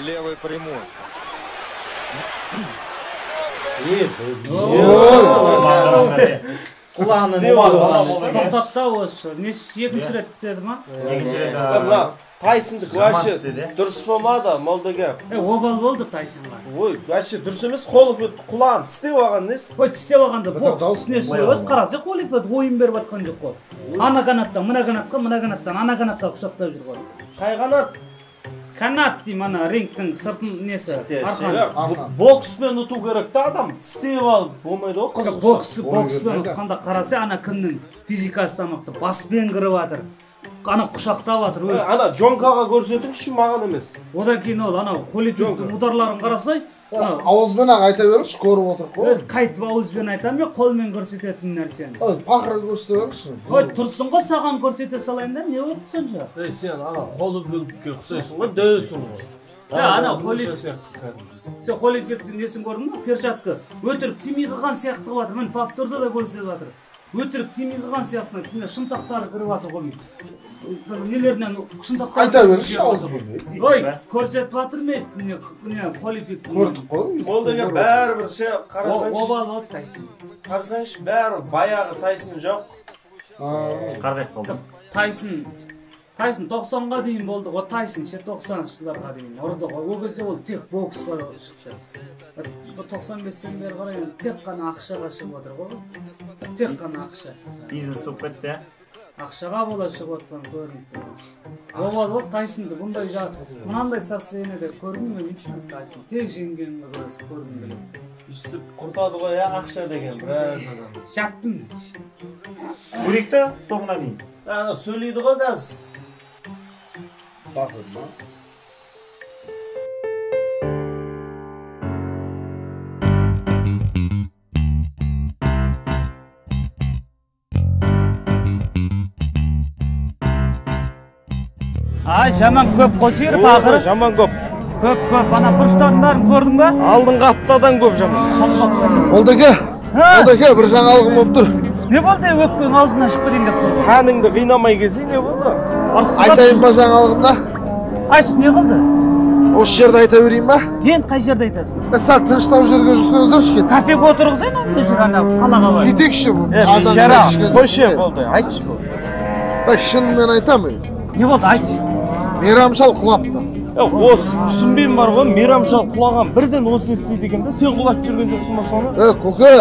Левый прямой. Құлағынан тоқтатты осы. Екінші рет тістеді ма? Екінші рет. Тайсындікі вообще дұрыс болмады, Молдеке. Обал болды Тайсонға. Ой, вообще дұрыс емес, Холифилд құлағын тістеп алған несі? Ой, тістеп алғанда бокс түсінесің ғой. Қараса Холифилд ойын беріп жатқан жоқ қой. Ана канаттан, мына канатқа, мына канаттан, ана канатқа құшақтап жүр ғой. Қай қанат? Канат деймін, ана рингтің сыртын несі, арқан. Бокспен ұту керек та адам, тістеп алып болмайды ғой, қызық. Бокспен ұтқанда қараса, ана кімнің физикасы да мықты, баспен кіріп жатыр. Ана құшақтап жатыр өзі. Ана Джонкаға көрсетіңізші, маған емес. Одан кейін ол анау Холифилдтің ударларын қарасай, ауызбен ақ айта беріңізші, көріп отырып қой. Қайтып ауызбен айтамын мен, қолмен көрсететін нәрсені. Ой, пақыр көрсете беріңізші. Ой, тұрсын ғой, саған көрсете салайын да, не болды сонша? Ей, сен ана Холифилдке ұқсайсың ғой, дәусің ғой. Ана Холифилд. Сен Холифилдтің несін көрдің бе? Перчатка өтірік тимей қалған сияқты қылып жатыр. Міне повторда да көрсетіп жатыр. Өтірік тимей қалған сияқты, міне шынтақтары кіріп жатыр ғой. Нелерінен шынтақтары. Айта беріңізші ауызбен. Ой, көрсетіп жатыр ме? Міне Холифилд. Көрдік қой. Ол деген бәрібір ше, қарасаңшы. Обал болды Тайсон. Қарасаңшы, бәрі баяғы Тайсон жоқ. Қартайып қалды. Тайсон 90-ға дейін болды ғой, Тайсон ше 90-шы жылдарға дейін ұрды ғой. Ол кезде ол тек боксқа шықты. 95-тен бері қарай енді тек қана ақшаға шығып отыр ғой. Тек қана ақша. Бизнес болып кетті, Ақшаға бола шығып отқан көрініп тұр. Обал болды Тайсонды бұндай мынандай состояниеде көргім келмейді Тайсон. Тек жеңгенін көргім келеді. Үстіп құртады ғой, ақша деген біраз адам. Жаттым. Көрейік та соңына дейін. Ана сөйлейді ғой қазір. Бақыр ма? Ай, жаман көп қой сиыр пақыр. Жаман көп. Көп көп, ана бұрыштардың бәрін көрдің бе? Алдыңғы аптадан көп жаман. Молдеке, Молдеке, бір жаңалығым болып тұр. Не болды, өкпең аузынан шығып кетейін деп тұр ғой. Қаныңды қинамай келсе не болды? Айтайын ба жаңалығымда? Айтшы, не қылды? Осы жерде айта берейін ба? Енді қай жерде айтасың? Сәл тыныштау жерге жүрсеңіздерші кет. Кафеге отырғызайын анда жүр, ана қалаға барып. Сөйтейікші, бейшара, қойшы болды, айтшы болды. Шынымен айтамын. Не болды, айтшы. Мейрам шал құлапты. Осы түсінбеймін бар ғой, Мейрам шал құлаған бірден осы естиді екен да, сен құлап жүрген жоқсың ба соны? Көке,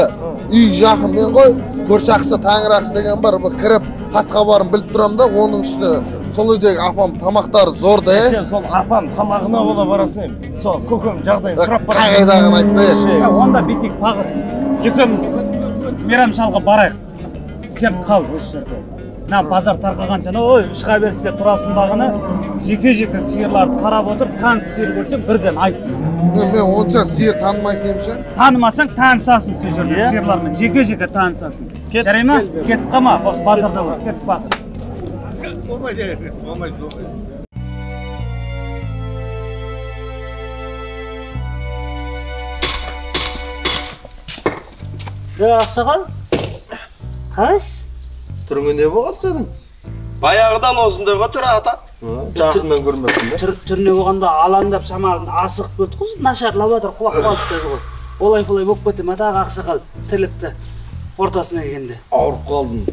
үй жақын мен ғой, көрші ақысы тәңір ақысы деген бар, кіріп хат хабарын біліп тұрамын да, оның үстіне сол үйдегі апам тамақтары зор да. Сен сол апам тамағына бола барасың, сол көкем жағдайын сұрап барасың. Қайдағын айтпай. Онда бүйтейік пағыр, екеуміз Мейрам шалға барайық. Сен қал осы жерде. Мына базар тарқағанша, ой, шыға берісте тұрасың дағыны, жеке-жеке сиырларды қарап отырып, таныс сиыр көрсең, бірден айт бізге. Мен онша сиыр танымайтын едім ше. Танымасаң, танысасың сол жерде сиырлармен, жеке-жеке танысасың. Жарай ма? Кетіп қалма, осы базарда бол, кетіп батыр. Болмайды, болмайды, болмайды. Ақсақал, қалайсыз? Түріңе не болған сенің? Баяғыдан осындай ғой түрі ата. Жақыннан көрмеппін да. Түріне болғанда алаңдап шамалын асығып кетті ғой, нашарлап жатыр, құлап қалып деді ғой. Олай бұлай болып кете ме тағы ақсақал тірлікті ортасына келгенде? Ауырып қалдым.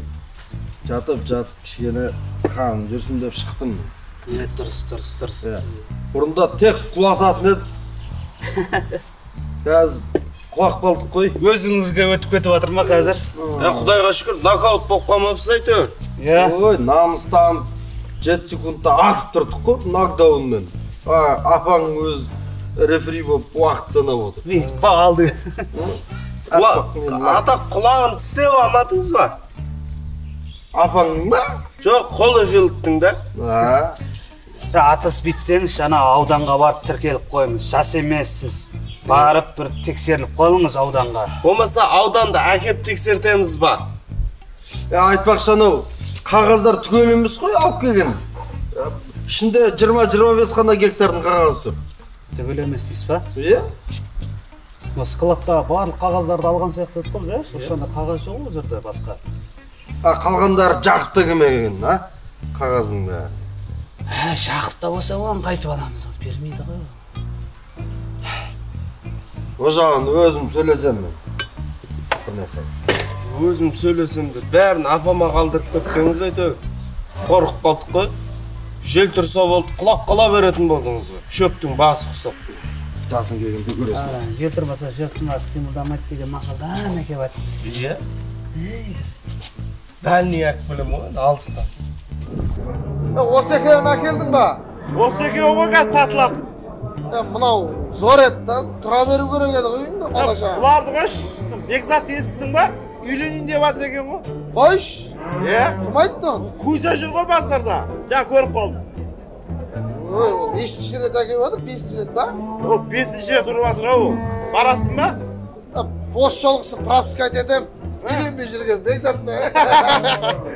Жатып-жатып кішкене қаным жүрсін деп шықтым. Дұрыс, дұрыс, дұрыс. Бұрында тек құлататын еді. Қазір құлақ қалдық қой. Өзіңізге өтіп кетіп жатыр ма қазір? Құдайға шүкір, нокаут болып қалмапсыз әйтеуір. Ой, намыстанып 7 секундта атып тұрдық қой, нокдаунмен. Апаң өз рефери болып уақыт санап отыр. Бүйтіп алды. Ата құлағын тістеп алмадыңыз ба? Апаңның ба? Жоқ, Холифилдтің да. Атыс бүйтсеңіз, ана ауданға барып тіркеліп қойыңыз. Жас емессіз. Барып бір тексеріліп қойыңыз ауданға. Болмаса ауданды әкеп тексертеміз ба? Айтпақшы, анау қағаздар түгел емес қой алып келген. Ішінде 20-25 қана гектардың қағазы тұр. Түгел емес дейсіз ба? Иә. Складтағы барлық қағаздарды алған сияқты еді ғой біз, ә? Ошонда қағаз жоқ ол жерде басқа. Қалғандары жағып та келмеген, а? Қағаздың бәрі. Жағып та болса оны қайтып аламыз, ол бермейді ғой. О жағын өзім сөйлесем мен. Бір нәрсе. Өзім сөйлесем де бәрін апама қалдырып кеткеніңіз әйтеуір. Қорқып қалдық қой. Жел тұрса болды, құлап қала беретін болдыңыз ғой. Шөптің басы құсап. Жасың келгенде көресің. Жел тұрмаса шөптің басы қимылдамайды деген мақалдан әкеп жатыр. Иә. Дальний ақ білім ғой, алыстан. Осы екеуін әкелдің ба? Осы екеуі ғой қазір сатылады. Мынау зор еді да, тұра беру керек еді ғой енді бала шаға. Бұларды қойшы, Бекзат естідің ба? Үйленейін деп жатыр екен ғой. Қойшы. Иә. Кім айтты оны? Кузя жүр ғой базарда. Жаңа көріп қалдым. Ой, ол нешінші рет әкеліп жатыр? 5-ші рет па? Ол 5-ші рет ұрып жатыр ау ол. Барасың ба? Бос жолғысы пропуск айтетім. Үйленбей жүрген Бекзатты.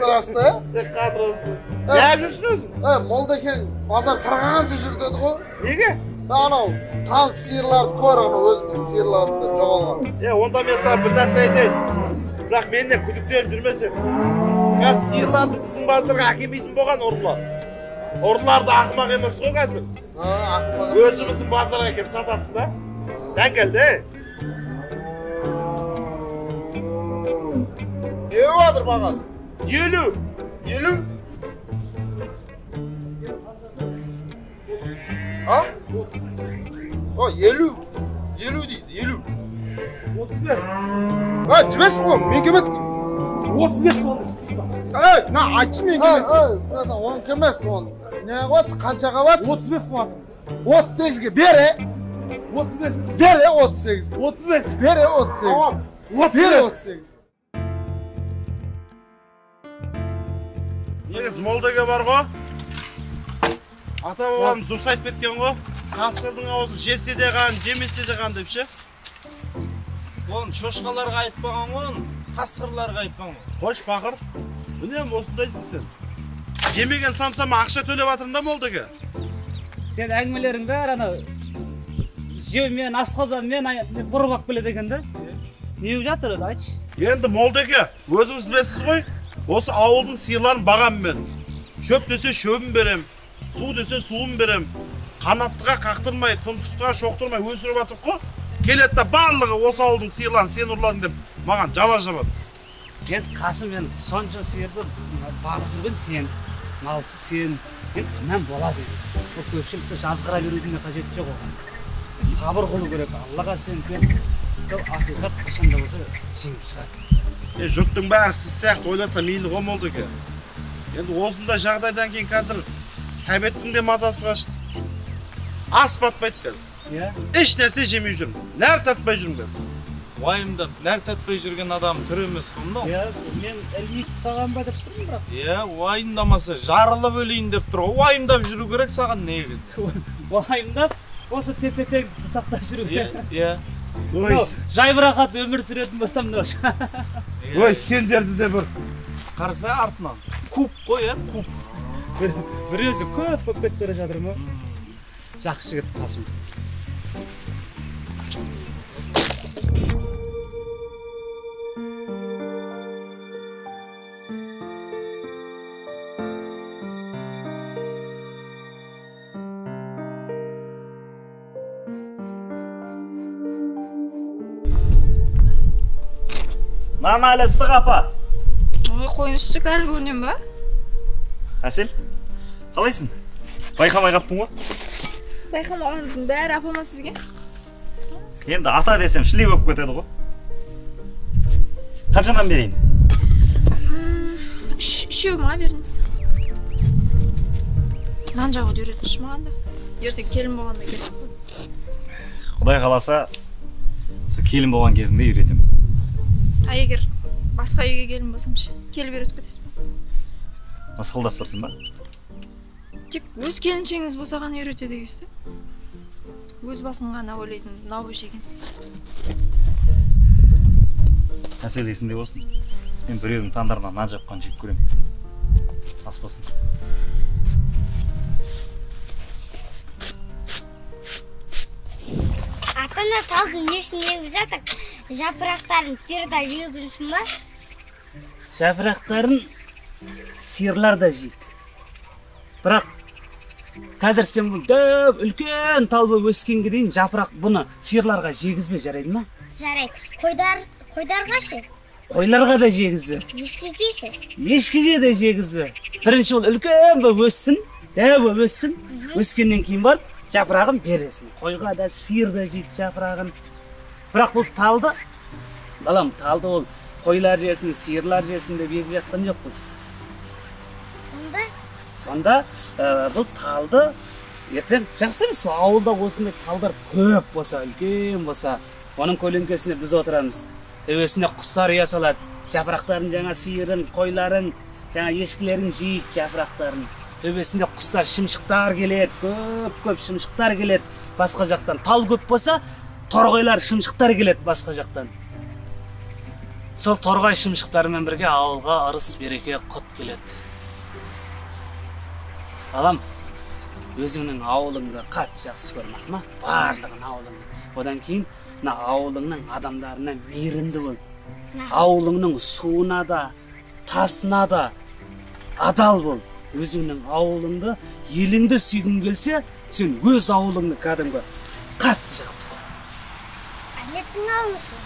Рас та? Қатырасың. Не жүрсің өзің? Молдекең базар тарағанша жүр деді ғой. Неге? Анау таныс сиырларды көр, анау өзіміздің сиырларды жоғалған. Онда мен саған бір нәрсе айтайын. Бірақ менен күдіктеніп жүрмесең. Қазір сиырларды біздің базарға әкелмейтін болған ұрылар. Ұрылар да ақымақ емес қой қазір. Ақымақ. Өзіміздің базарға әкеліп сататын да. Дәңгелді. Не жатыр бағасы? 50. 50? А? О, 50. 50 дейді, 50. 35. Ей, жіберші ғой, менікі емес. 35 болды. Ей, мына айтшы менікі емес. Ей, братан, онікі емес, он. Не қылыватсың, қаншаға қылыватсың? 35 қылыватырмын. 38-ге бер, е. 35. Бер, е, 38. 35. Бер, е, 38. 35. Бер, 38. Негіз Молдеге бар ғой. Ата бабамыз дұрыс айтып кеткен ғой. Қасқырдың аузы жесе де қан, жемесе де қан деп ше. Оны шошқаларға айтпаған ғой, оны қасқырларға айтпаған ғой. Қойшы пақыр, үнемі осындайсың сен. Жемеген самсама ақша төлеп жатырмын да Молдеге. Сен әңгімелерің бәрі ана жеумен, асқазанмен бұрып алып келеді екен да. Не болып жатыр өзі, айтшы. Енді Молдеке, өзіңіз білесіз ғой, осы ауылдың сиырларын бағам мен. Шөп десе шөбін берем, су десе суын берем. Қанаттыға қақтырмай, тұмсықтыға шоқтырмай өсіріп жатырық қой. Келеді да барлығы осы ауылдың сиырларын сен ұрладың деп маған жала жабады. Енді Қасым, енді сонша сиырды бағып жүрген сен, малшы сен, енді күнәм болады енді. Ол көпшілікті жазғыра берудің де қажеті жоқ оған. Сабыр қылу керек, Аллаға сеніп, ол ақиқат қашан да болса жеңіп шығады. Жұрттың бәрі сіз сияқты ойласа мейлі ғой Молдеке. Енді осындай жағдайдан кейін қазір тәбеттің де мазасы қашты. Ас батпайды қазір. Иә. Еш нәрсе жемей жүрмін. Нәр тартпай жүрмін қазір. Уайымдап, нәр тартпай жүрген адам түрі емес қой мынау. Иә, мен ілмей қалған ба деп тұрмын бірақ. Иә, уайымдамаса жарылып өлейін деп тұр. Уайымдап жүру керек саған негізі. Уайымдап, осы тепе-теңдікті сақтап жүру керек. Иә. Ой, жайбарақат өмір сүретін болсам мынау. Ой, сендерді де бір қараса артынан. Куб қой, куб. Бір өзі көп болып кетіп бара жатыр ма? Жақсы жігіт Қасым. Нан әлі ыстық апа. Ой, қойыңызшы, әлі көрінем ба? Әсел, қалайсың? Байқамай қаппын ғой. Байқамағаныңыздың бәрі апама сізге. Енді ата десем шіли болып кетеді ғой. Қаншадан берейін? Үшеу маған беріңіз. Нан жабуды үйретіңізші маған да. Ертең келін болғанда керек. Құдай қаласа, сол келін болған кезінде үйретемін. А егер басқа үйге келін болсам ше, келіп үйретіп кетесіз бе? Мысқылдап тұрсың ба? Тек өз келіншегіңіз болса ғана үйретеді екенсіз де. Өз басын ғана ойлайтын наубайшы екенсіз. Әсел, есіңде болсын. Мен біреудің тандырына нан жапқанын жек көремін. Ас болсын. Ата-ана талдың не үшін егіп жатыр? Жапырақтарын сиырда жеу үшін ба? Жапырақтарын сиырлар да жейді. Бірақ Қазір сен бұл дөп үлкен тал болып өскенге дейін жапырақ бұны сиырларға жегізбе, жарайды ма? Жарайды. Қойдарға ше? Қойларға да жегізбе. Ешкіге ше? Ешкіге де жегізбе. Бірінші ол үлкен болып өссін, дәу болып өссін. Өскеннен кейін барып жапырағын бересің. Қойға да, сиыр да жейді жапырағын. Бірақ бұл талды, балам, талды ол қойлар жесін, сиырлар жесін деп егіп жатқан жоқпыз. Сонда? Сонда бұл талды ертең жақсы емес пе? Ауылда осындай талдар көп болса, үлкен болса, оның көлеңкесіне біз отырамыз. Төбесіне құстар ұя салады. Жапырақтарын жаңа сиырын, қойларын, жаңа ешкілерін жейді жапырақтарын. Төбесінде құстар, шымшықтар келеді, көп-көп шымшықтар келеді басқа жақтан. Тал көп болса, торғайлар, шымшықтар келеді басқа жақтан. Сол торғай шымшықтармен бірге ауылға ырыс, береке, құт келеді. Балам, өзіңнің ауылыңды қатты жақсы көрмек ма? Барлығын ауылыңды. Одан кейін мына ауылыңның адамдарына мейірімді бол. Ауылыңның суына да, тасына да адал бол. Өзіңнің ауылыңды, еліңді сүйгің келсе, сен өз ауылыңды кәдімгі қатты жақсы көр. Әділеттің ауылы ше?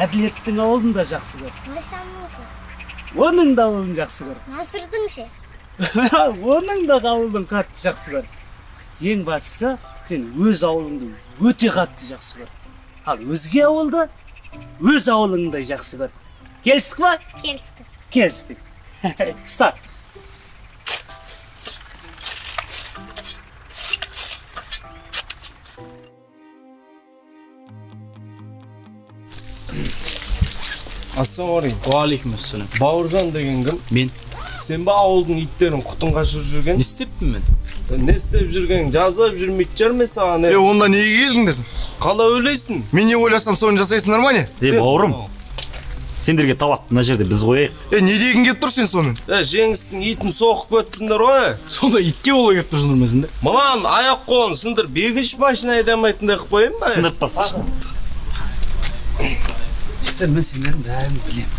Әділеттің ауылын да жақсы көр. Майсамның ше? Оның да ауылын жақсы көр. Насырдың ше? Оның да ауылын қатты жақсы көр. Ең бастысы, сен өз ауылыңды өте қатты жақсы көр. Ал өзге ауылды өз ауылыңдай жақсы көр. Келістік па? Келістік. Келістік. Старт. Ассалаумағалейкум. Уағалейкум ассалам. Бауыржан деген кім? Мен. Сен ба ауылдың иттерін құтын қашырып жүрген? Не істеппін мен? Не істеп жүрген? Жазып жүрмейтін шығар мен саған. Е, онда неге келдіңдер? Қалай ойлайсың? Мен не ойласам соны жасайсыңдар ма не? Е, бауырым, сендерге талапты мына жерде біз қояйық. Е, не дегің келіп тұр сен сонымен? Е, Жеңістің итін соғып кеттіңдер ғой. Сонда итке бола келіп тұрсыңдар ма сендер? Мынаның аяқ қолын сындырып, екінші машина айдамайтындай қылып қояйын ба? Сындырып тасташы. Жігіттер, мен сендердің бәрін білемін.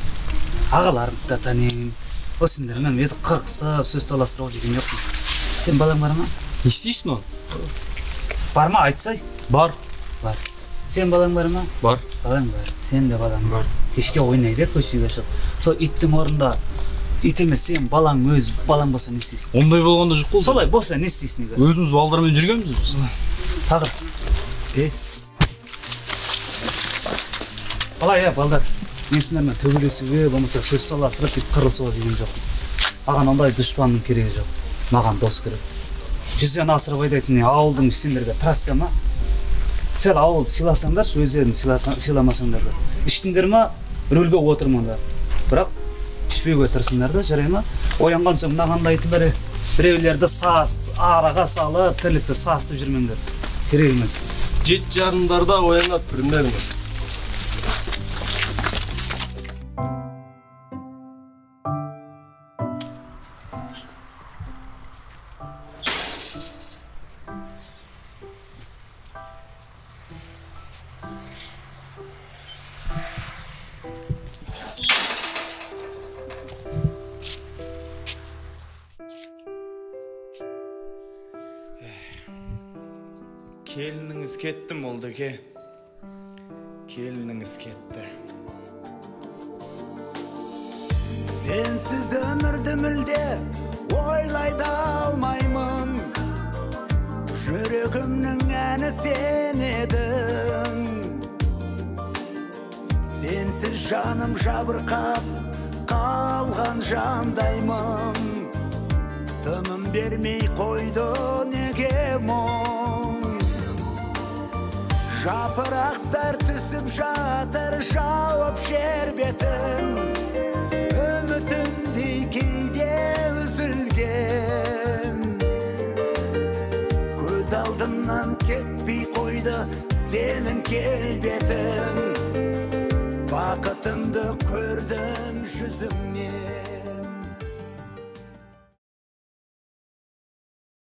Ағаларымды да танимын. О, сендермен еді қырқысып, сөз таластырып деген жоқпын. Сен балаң бар ма? Не істейсің оны? Бар ма, айтсай? Бар. Бар. Сен балаң бар ма? Бар. Балаң бар. Сен де балаң бар. Кешке ойнайды, көшеге шығып. Сол иттің орнында ит емес, сен балаң өз балаң болса не істейсің? Ондай болғанда жоқ қой. Солай болса не істейсің егер? Өзіміз балдармен жүргенбіз біз. Тағыр. Е. Балай, е, балдар. Мен сендермен төбелесуге, болмаса сөз саластырып, бүйтіп қырылысуға деген жоқпын. Маған ондай дұшпанның керегі жоқ. Маған дос керек. 100-ден асырып айдайтын ауылдың сендерге трасса ма? Сәл ауылды сыйласаңдаршы, өздерін сыйламасаңдар да. Іштіңдер ма, рөлге отырмаңдар. Бірақ ішпеуге тырысыңдар да, жарай ма? Оянған соң мынағандай айтыңдар, біреулерді араға салып, тірлікті сасытып жүрмеңдер. Керек емес. 7:30-дарда оянады примерно. Келініңіз кетті, молдеке. Келініңіз кетті. Сенсіз өмірді мүлде ойлай да алмаймын. Жүрегімнің әні сен едің. Сенсіз жаным жабырқап қалған жандаймын. Тыным бермей қойды неге мұң. Жапырақтар түсіп жатыр жауып жер бетін. Үмітімдей кейде үзілген. Көз алдымнан кетпей қойды сенің келбетің. Бақытымды көрдім жүзіңнен.